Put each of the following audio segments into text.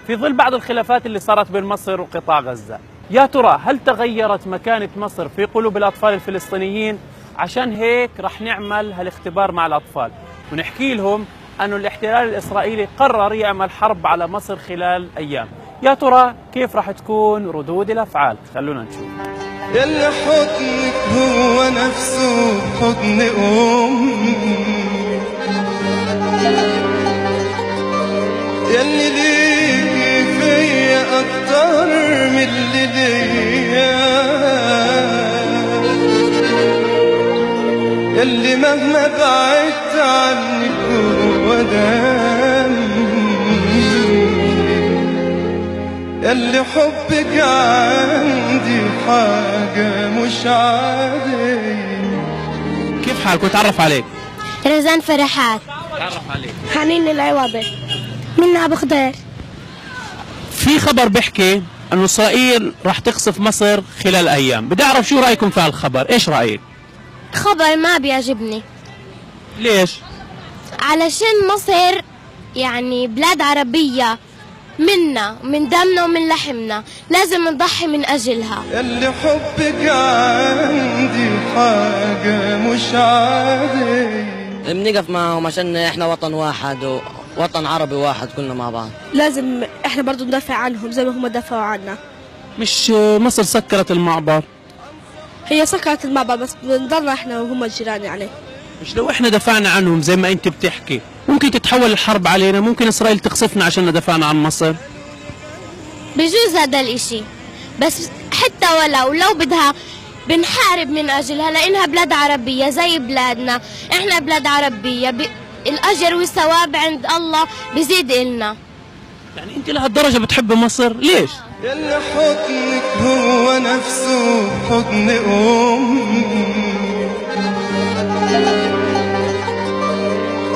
في ظل بعض الخلافات اللي صارت بين مصر وقطاع غزة. يا ترى هل تغيرت مكانة مصر في قلوب الأطفال الفلسطينيين؟ عشان هيك رح نعمل هالاختبار مع الأطفال ونحكي لهم أنه الاحتلال الإسرائيلي قرر يعمل حرب على مصر خلال أيام. يا ترى كيف رح تكون ردود الأفعال؟ خلونا نشوف. يلي حضنك هو نفسه حضن أمي، يلي ليكي فيا أكتر من اللي ليا، يلي مهما بعدت عنك هو دمي، يلي حبك عندي حاجة مش عادية. كيف حالك؟ وتعرف عليك. رزان فرحات. تعرف عليك. حنين العوضي. منا أبو خضير. في خبر بيحكي أنه إسرائيل راح تقصف مصر خلال أيام، بدي أعرف شو رأيكم في هالخبر، إيش رأيك؟ خبر ما بيعجبني. ليش؟ علشان مصر يعني بلاد عربية منا، من دمنا ومن لحمنا، لازم نضحي من أجلها. اللي حبك عندي حاجة مش عادية. بنقف معهم عشان احنا وطن واحد ووطن عربي واحد كلنا مع بعض. لازم احنا برضو ندافع عنهم زي ما هم دافعوا عنا. مش مصر سكرت المعبر؟ هي سكرت المعبر بس بنضلنا احنا وهم الجيران يعني. مش لو احنا دفعنا عنهم زي ما انت بتحكي ممكن تتحول الحرب علينا، ممكن اسرائيل تقصفنا عشان دفعنا عن مصر؟ بجوز هذا الاشي، بس حتى ولو لو بدها بنحارب من اجلها لانها بلاد عربية زي بلادنا، احنا بلاد عربية، الاجر والثواب عند الله بزيد إلنا. يعني انت لهالدرجة بتحب مصر؟ ليش؟ يلي حضنك هو نفسه حضن امي،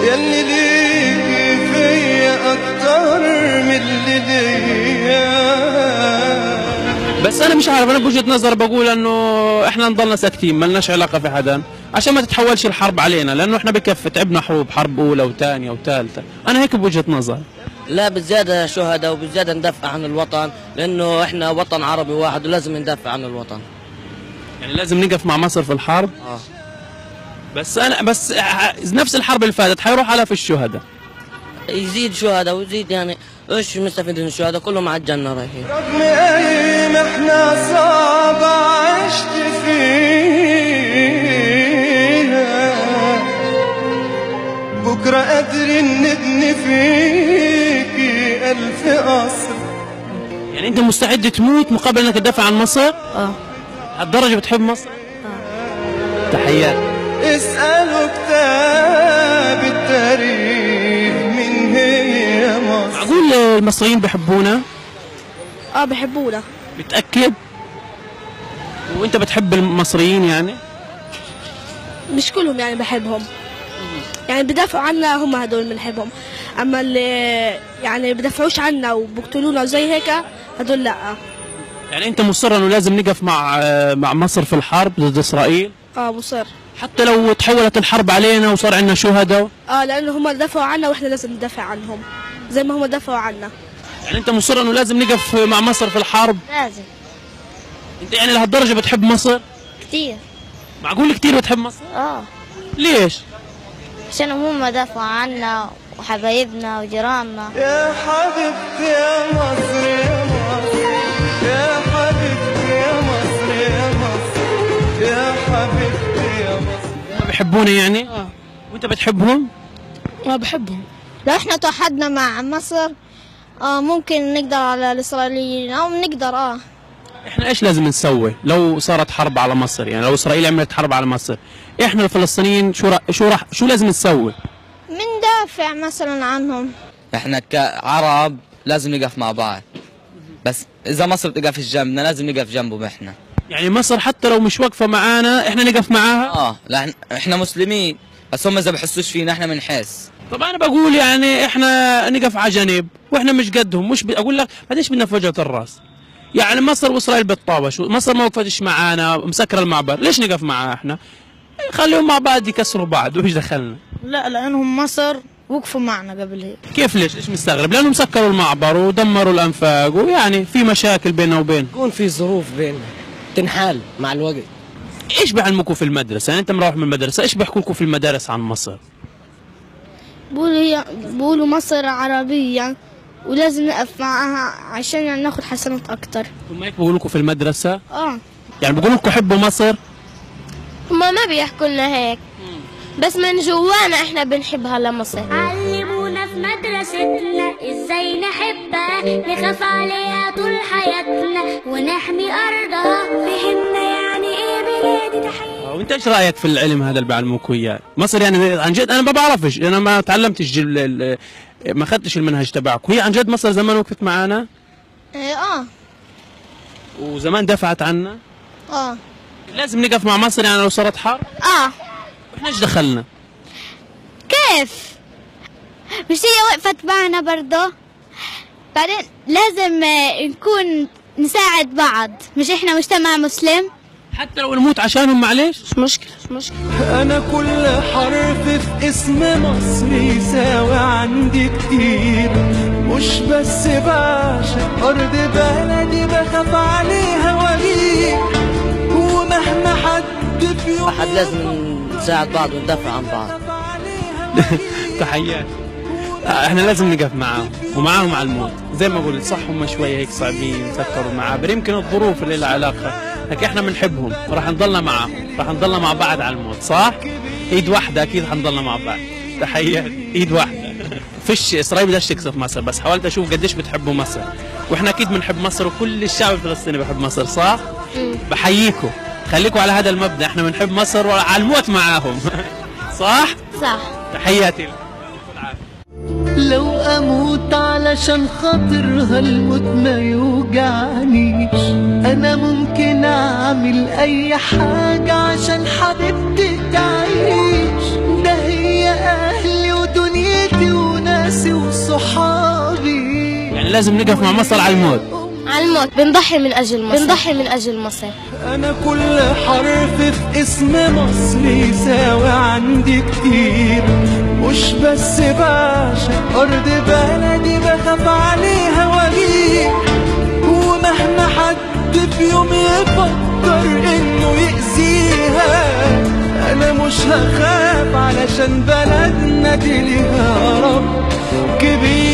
يلي ليكي فيا اكتر من اللي ليا. بس انا مش عارف، انا بوجهة نظر بقول انه احنا نضلنا ساكتين، ما لناش علاقة في حدا عشان ما تتحولش الحرب علينا، لانه احنا بكفي تعبنا حروب، حرب اولى وثانيه وثالثه، انا هيك بوجهة نظر. لا بالزيادة شهداء وبالزيادة ندافع عن الوطن، لأنه إحنا وطن عربي واحد ولازم ندافع عن الوطن. يعني لازم نقف مع مصر في الحرب؟ بس أنا بس نفس الحرب اللي فاتت حيروح آلاف الشهداء. يزيد شهداء ويزيد، يعني إيش مستفيدين الشهداء؟ كلهم على الجنة رايحين. رغم أي محنة صعبة عشت فيها، بكرة قادرين نبني فيكي ألف قصر. يعني أنت مستعد تموت مقابل أنك تدافع عن مصر؟ هالدرجة بتحب مصر؟ تحيات. اسألوا كتاب التاريخ من هي مصر. معقول المصريين بحبونا؟ بحبونا. متأكد؟ وأنت بتحب المصريين يعني؟ مش كلهم يعني بحبهم. يعني بدافعوا عنا هم هدول بنحبهم، اما اللي يعني بدافعوش عنا وبقتلونا وزي هيك هدول لا. يعني انت مصر انه لازم نقف مع مصر في الحرب ضد اسرائيل؟ مصر. حتى لو تحولت الحرب علينا وصار عندنا شهداء؟ لانه هم دافعوا عنا واحنا لازم ندافع عنهم زي ما هم دافعوا عنا. يعني انت مصر انه لازم نقف مع مصر في الحرب؟ لازم. انت يعني لهالدرجة بتحب مصر؟ كثير. معقول كثير بتحب مصر؟ ليش؟ عشان هم دافعوا عنا وحبايبنا وجيراننا. يا حبيبتي يا مصر يا مصر، يا حبيبتي يا مصر يا مصر، يا حبيبتي يا مصر. هم بيحبونا يعني؟ وانت بتحبهم؟ بحبهم. لو احنا توحدنا مع مصر ممكن نقدر على الاسرائيليين او نقدر. احنا ايش لازم نسوي لو صارت حرب على مصر؟ يعني لو اسرائيل عملت حرب على مصر، احنا الفلسطينيين شو لازم نسوي؟ مندافع مثلا عنهم. احنا كعرب لازم نقف مع بعض، بس اذا مصر بتقف جنبنا لازم نقف جنبهم احنا. يعني مصر حتى لو مش واقفة معانا احنا نقف معاها؟ لا احنا مسلمين، بس هم اذا بحسوش فينا احنا بنحس. طب انا بقول يعني احنا نقف على جنب واحنا مش قدهم، مش اقول لك ليش بدنا فجأة الراس؟ يعني مصر واسرائيل بتطاوش، مصر ما وقفتش معانا مسكره المعبر، ليش نقف معاها احنا؟ خليهم مع بعض يكسروا بعض، وإيش دخلنا؟ لا لأنهم مصر وقفوا معنا قبل هيك. كيف ليش؟ ليش مستغرب؟ لانهم سكروا المعبر ودمروا الانفاق، ويعني في مشاكل بيننا وبين. يكون في ظروف بيننا تنحال مع الوقت. ايش بيعلموكم في المدرسة؟ يعني انت مروح من المدرسة، ايش بيحكوا لكم في المدارس عن مصر؟ بيقولوا مصر عربية ولازم نقف معاها عشان يعني ناخد حسنات أكتر. هم هيك بيقولوا لكم في المدرسة؟ اه. يعني بيقولوا لكم حبوا مصر؟ هما ما بيحكوا لنا هيك، بس من جوانا احنا بنحبها لمصر. علمونا في مدرستنا ازاي نحبها، نخاف عليها طول حياتنا ونحمي ارضها، فهمنا يعني ايه بلادي تحية. وانت ايش رايك في العلم هذا اللي بعلموكوا اياه؟ مصر يعني عن جد انا ما بعرفش، انا ما تعلمتش، ما اخذتش المنهج تبعك، هي عن جد مصر زمان وقفت معانا؟ ايه اه. وزمان دفعت عنا؟ اه. لازم نقف مع مصر يعني لو صارت حرب؟ اه. احنا ايش دخلنا؟ كيف؟ مش هي وقفت معنا برضه؟ بعدين لازم نكون نساعد بعض، مش احنا مجتمع مسلم؟ حتى لو نموت عشانهم معلش؟ مش مشكلة، مش مشكلة. أنا كل حرف في اسم مصر يساوي عندي كتير، مش بس بعشق أرض بلدي بخاف عليها وأغير، ومهما حد في يوم حد لازم نساعد بعض وندافع عن بعض. تحيات. احنا لازم نقف معاهم ومعاهم على الموت، زي ما قلت صح هم شوية هيك صعبين، سكروا المعابر، يمكن الظروف اللي لها علاقة، لكن احنا بنحبهم وراح نضلنا معاهم، راح نضلنا مع بعض على الموت، صح؟ ايد واحدة اكيد حنضلنا مع بعض. تحيات، ايد واحدة. فيش اسرائيل بدهاش تكسب مصر، بس حاولت اشوف قديش بتحبوا مصر، واحنا اكيد بنحب مصر وكل الشعب الفلسطيني بحب مصر، صح؟ بحييكم، خليكم على هذا المبدأ، احنا بنحب مصر وعلى الموت معاهم. صح؟ صح. تحياتي. لو اموت علشان خاطرها الموت ما يوجعنيش، انا ممكن اعمل اي حاجة عشان حبيبتي تعيش، ده هي اهلي ودنيتي وناسي وصحابي. يعني لازم نقف مع مصر على الموت. على الموت، بنضحي من اجل مصر، بنضحي من اجل مصر. انا كل حرف في اسم مصر يساوي عندي كتير، مش بس بعشق ارض بلدي بخاف عليها واغير، ومهما حد في يوم يفكر انه يأذيها، انا مش هخاف علشان بلدنا دي ليها رب كبير.